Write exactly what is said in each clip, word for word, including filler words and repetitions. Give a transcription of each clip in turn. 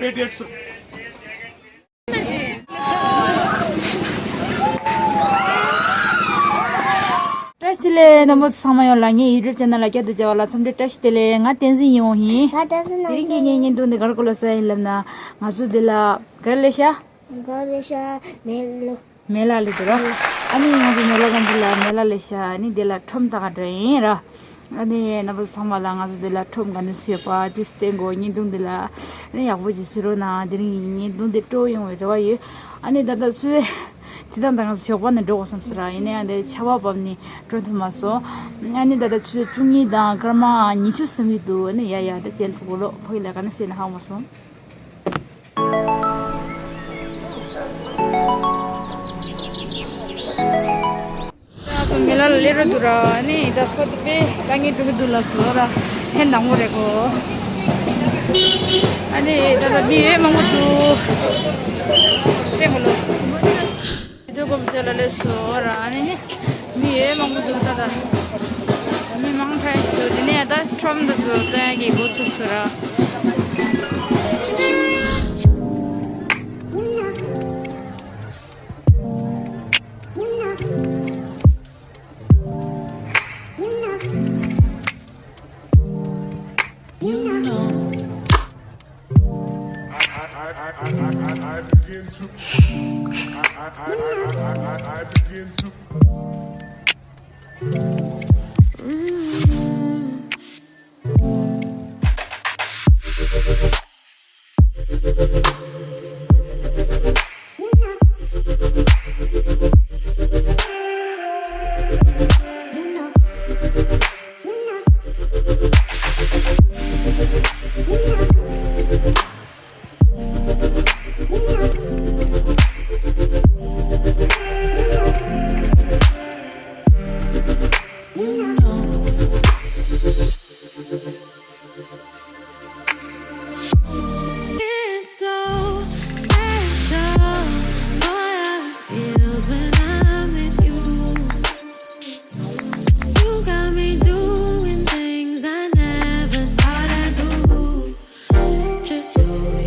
བཀྲ་ཤིས་བདེ་ལེགས། རྣམ་པ་ཚང་མ་ཡོངས་ལ་ངའི་YouTube channel ལ་བསྐྱར་དུ་མཇལ་བ་ལ་འཚམས་འདྲི་བཀྲ་ཤིས་བདེ་ལེགས། ང་བསྟན་འཛིན་ཡིན་ཡོང་ཡིན། ང་བསྟན་འཛིན། དེ་རིང་གི་ངའི་བརྙན་ཐུང་འདི་ག་རེ་སྐོར་ལ་བཟོས་ཡིན་ལབ་ན། ང་ཚོ་འདི་ལ་ག་རེ་སླེབས་ཤག་ག་རེ་སླེབས་ཤག་མེ་ལོ། མེ་ལ་སླེབས་འདུག་ར། ཨ་ནི་ང་ཚོ་མེ་ལ་ག་འདི་ལ་མེ་ལ་སླེབས་ཤག་ཨ་ནི་འདི་ལ་ཁྲོམ་ལྟ་ག་འགྲོ་ཡིན་ར། ཨ་ནི་རྣམ་པ་ཚོ་ཚང་མ་ལ་ང་ཚོ་འདི་ལ་ཁྲོམ་ག་འདྲ་ཞིག་ཡོད་པ་དེ་བསྟན་དགོས། བརྙན་ཐུང་འདི་ལ་ཨ་ནི་ཡག་པོ་ཅིག་གཟིགས་རོགས་གནང་། དེ་རིང་གི་བརྙན་ཐུང་འདི་སྤྲོ་ཡོང་བའི་རེ་བ་ཡོད། ཨ་ནི་ད་ལྟ་ཚོད་ཅི་ཐང་ད་ང་ཚོ་ཞོགས་པ་ནས་འགྲོ་དགོས་བསམ་སོང་ར། ཡིན་ནའི་ཨ་འདི་ཆར་པ་བབས་ནས་འགྲོ་ཐུབ་མ་སོང་། ཨ་ནི་ད་ལྟ་ཆུ་ཚོད་བཅུ་གཉིས་དང་སྐར་མ་ཉི་ཤུ་ཟིན་གྱི་འདུག་ཨ་ནི་ཡ་ཡ་ད་བྱེད་ཐུབ་གོ་ལོ། ཕ་གི་ལ་ག་ནས་ཟེར་ན་ཧ་གོ་མ་སོང་། ད་ང་ཚོ་མེ་ལ་ལ་སླེབས་ར་འདུག་ར། ཨ་ནི་ད་ཁོ་དེ་པས་ད་ངས་འགྲོ་གི་འདུག་ལབ་སོང་ར། ཐེངས་དང་པོ་རེད་གོ། ཨ་ནི་ད་ལྟ་མི་ཡོད་མང་པོ་འདུག་བསྟན་གོ་ལོ། བི་ཌིའོ་ཀོ་པི་ཅེ་ལ་སླེབས་སོང་ར། ཨ་ནི་མི་ཡོད་མང་པོ་འདུག་ད་ལྟ་མི་མང་ཐལ་ཞིག་འདུག་དེ་ནས་ད་ཁྲོམ་འདི་ཚོ་བཙོང་ཡག་གི་འགོ་ཚུགས་སོང་ར། I, I, I, I, I, I begin to, I, I, I, I, I, I, I begin to. It's so special, boy, how it feels when I'm with you. You got me doing things I never thought I'd do. Just so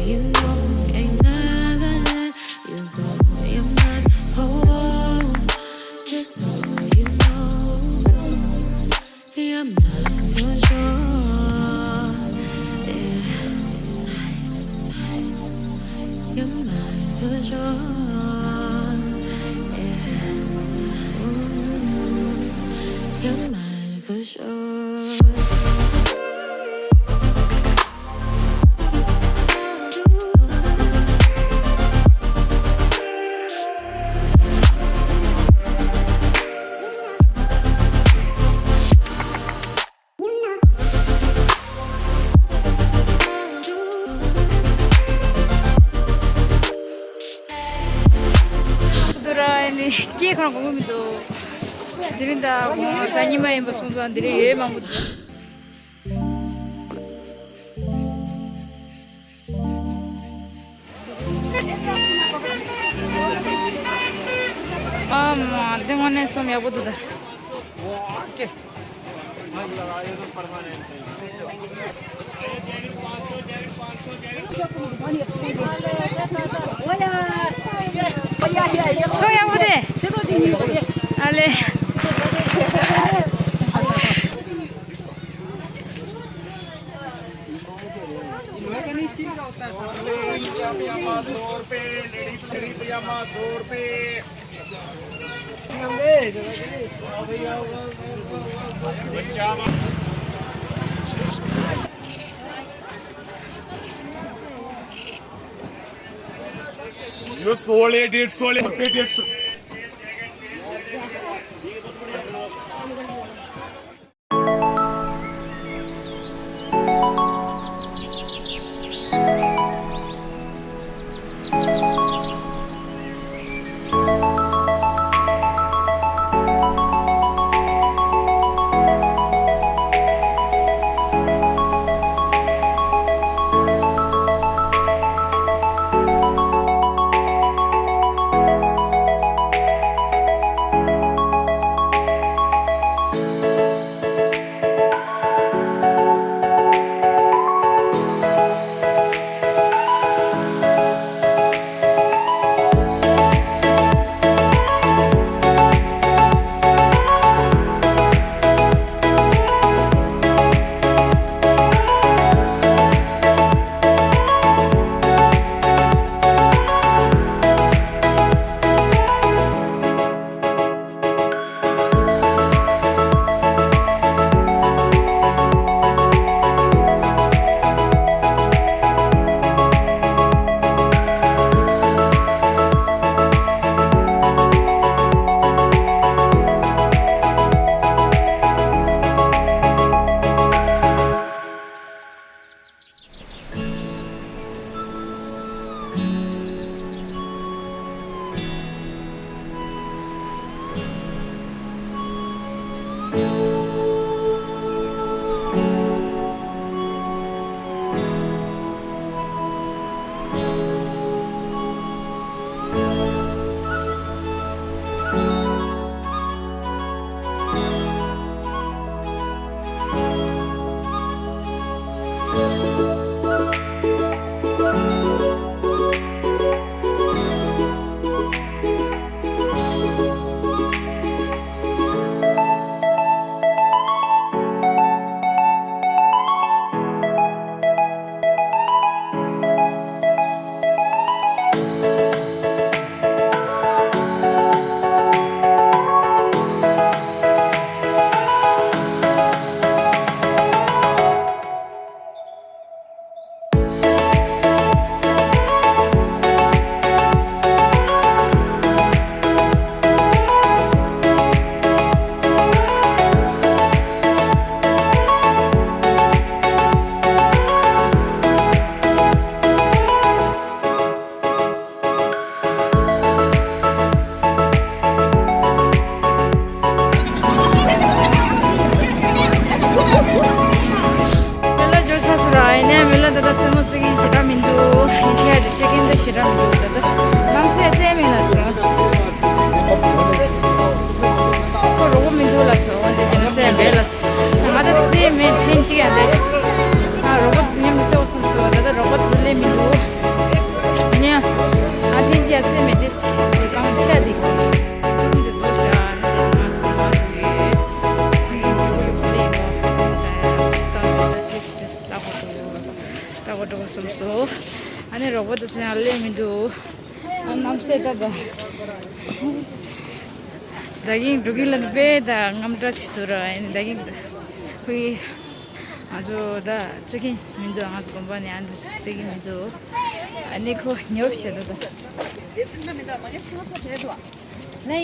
you know, ain't never let you go. You're mine, oh, just so you know. You're mine for sure. Yeah. You're mine for sure. Yeah. Ooh. You're mine for sure. འདུག་ར། ཨ་ནི་སྐད་གང་གོ་གི་མི་འདུག་དེ་རིང་ད་གཟའ་ཉི་མ་ཡིན་པ་སོང་ཙང་འདི་རིང་ཡོད་མང་པོ་འདུག་ཨ་མ། འདི་དངོས་གནས་སེམས་ཡག་པོ་འདུག་ད། སེམས་ཡག་པོ་རེད། ཨ་ལེ། यो सोलह डेढ़ सौ ले पे डेढ़ सौ। མི་ལ་འབྱོར་ཚར་སོང་ར། ཡིན་ནའི་མི་ལ་ད་ལྟ་རྩེད་མོ་རྩེ་མཁན་ཞེ་དྲག་མི་འདུག་ཡིན་ཆད་དེ་རྩེ་མཁན་ད་ཞེ་དྲག་མི་འདུག་ད་ལྟ་གནམ་སའི་རྩེད་མེད་ལ་སོང་། ཁོ་རོགས་པ་མི་འདུག་ལ་སོང་། འོན་ཏེ་དེ་ན་རྩེད་མེད་ལ་སོང་། ང་ད་རྩེད་མེད་ཐེངས་གཅིག་ཡང་རེད། ཨ་རོགས་པ་ཚོ་མཉམ་དུ་རྩེ་བ་བསམ་སོང་། ད་ལྟ་རོགས་པ་ཚོ་སླེབས་མི་འདུག་ཡིན་ནའི་ཨ་ཐེངས་གཅིག་ཡང་རྩེད་མེད་དེ་ཞེ་གང་ཆད་དེ། འདི་ཚོ་ཤ་ནི་ང་ཚོ་མ་རེད། ཨ་ཡིན་ཡོད་ཡོད་ལེ་ཡོད། ད་ལྟ་ཏེས་ཏེས་ལྟ་བུ་འགྲོ་ལྟ་བུ་འགྲོ་བསམ་སོང་། ཨ་ནི་རོགས་པ་དེ་ཚོ་ཡང་སླེབས་མི་འདུག་ཨ་གནམ་སའི་ད་ད་ད་གིན་འགྲོ་གིན་ལ་ནི་དཔེ་ད་རྔམ་དྲག་ཅིག་འདུག་ར། ཨ་ནི་ད་གིན་ཁོའི་ང་ཚོ་ད་རྩེ་གིན་མི་འདུག་ང་ཚོ་དགོན་པ་ནས་ཨ་ནི་རྩེ་གིན་མི་འདུག་ཨ་ནི་ཁོ་ཉོབ་བྱས་འདུག་ད། དེ་ཚང་མ་མི་འདུག་མ་གི་ཚང་མ་ཚོ་བྲལ་འདུག་ཨ་ནི།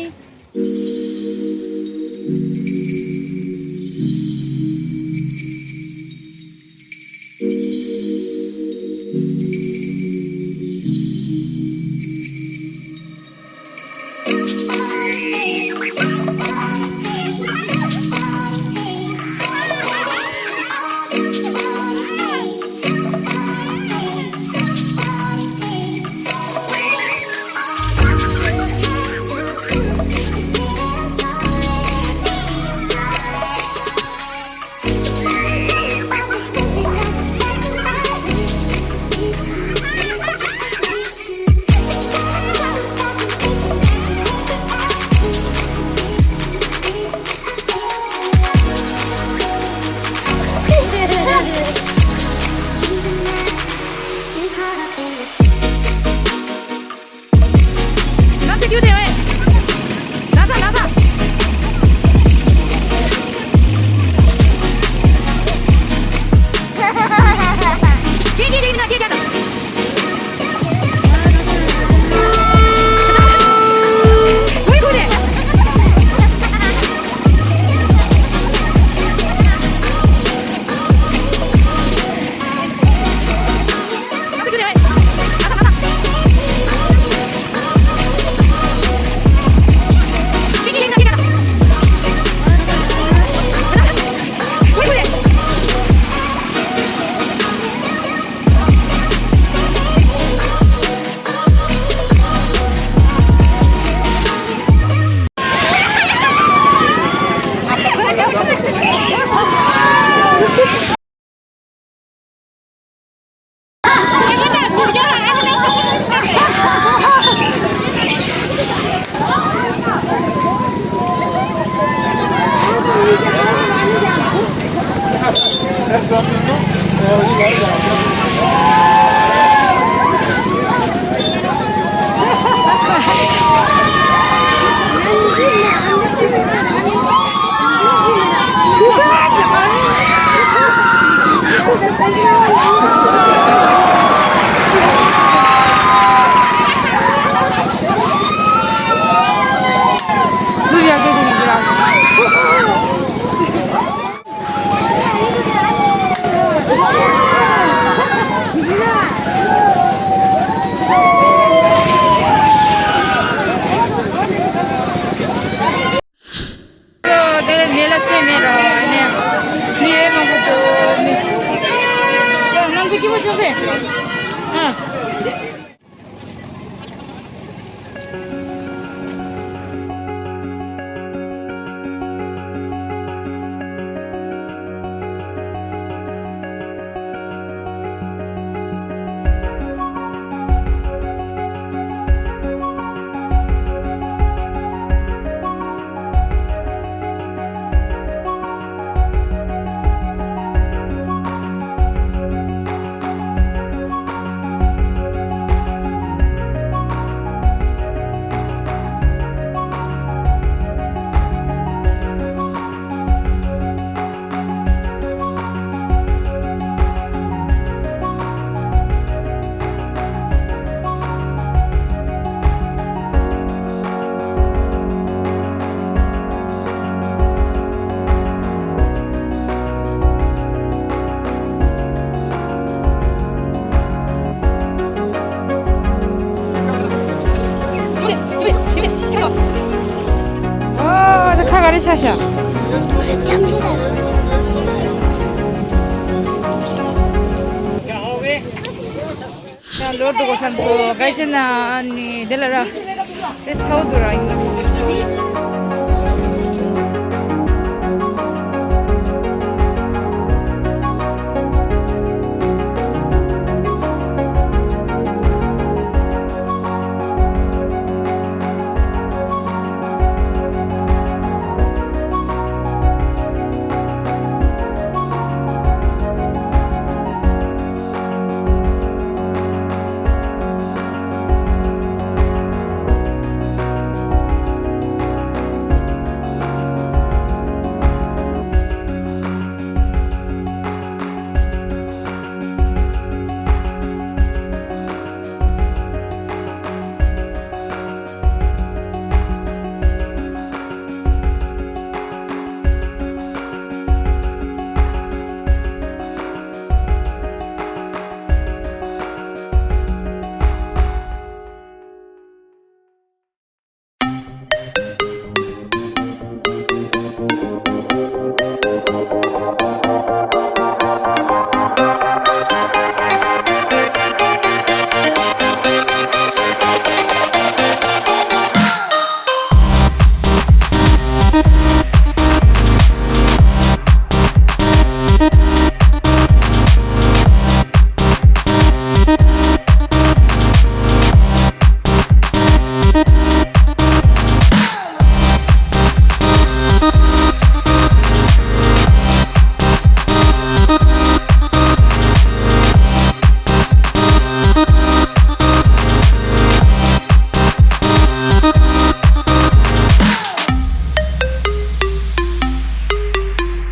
ཤ་ཤ། ད་ལོར་འདུག་གོ་བསམ་སོང་། ག་ཅི་ན་ཨ་ནི་དེ་ལ་ར་དེ་ཚ་བོ་འདུག་ར། ཡིན་ན་དེ་ཚ་བོ།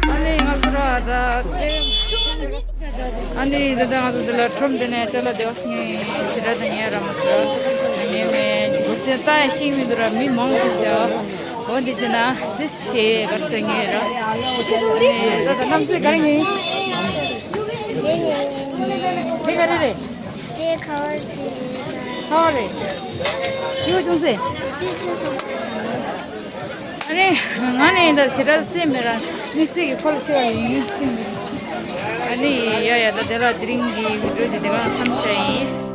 ཨ་ནི་ང་ཚོ་ར་ད་ཨ་ནི་ད་ལྟ་ང་ཚོ་འདི་ལ་ཁྲོམ་འདི་ནས་ཅ་ལག་དེ་བ་སྙིང་ཞེ་དྲག་དང་ཉེ་ར་མ་ཚོ་ཉེ་མེད་འགྲོ་ཚེ་ལྟ་ཡ་ཤེས་མི་འདུག་ར། མི་མང་གི་ཤ་འོ་འདི་བྱས་ན་འདི་ཞེ་གར་སོ་ཉེ་ར། ཨ་ནི་ད་ལྟ་གནམ་སའི་གར་ཉེ་དེ་ག་རེ་རེད། དེ་ཁ་བ་ཅིག་ཁ་བ་རེད། ཡོ་ཅུང་སེ། དེ་ཆུ་སོང་། ཨ་ནི་ང་ནི་ད་ཞེ་དྲག་སེམས་མེད་ར། དམིགས་བསལ་གྱི་ཁོ་ལ་ཆེ་བ་ཡིན་ཡིན་ཕྱིན་མེད། ཨ་ནི་ཡ་ཡ་ད་དེ་ལ་དེ་རིང་གི་བི་ཌིའོ་དེ་དེ་ག་མཚམས་བཞག་ཡིན།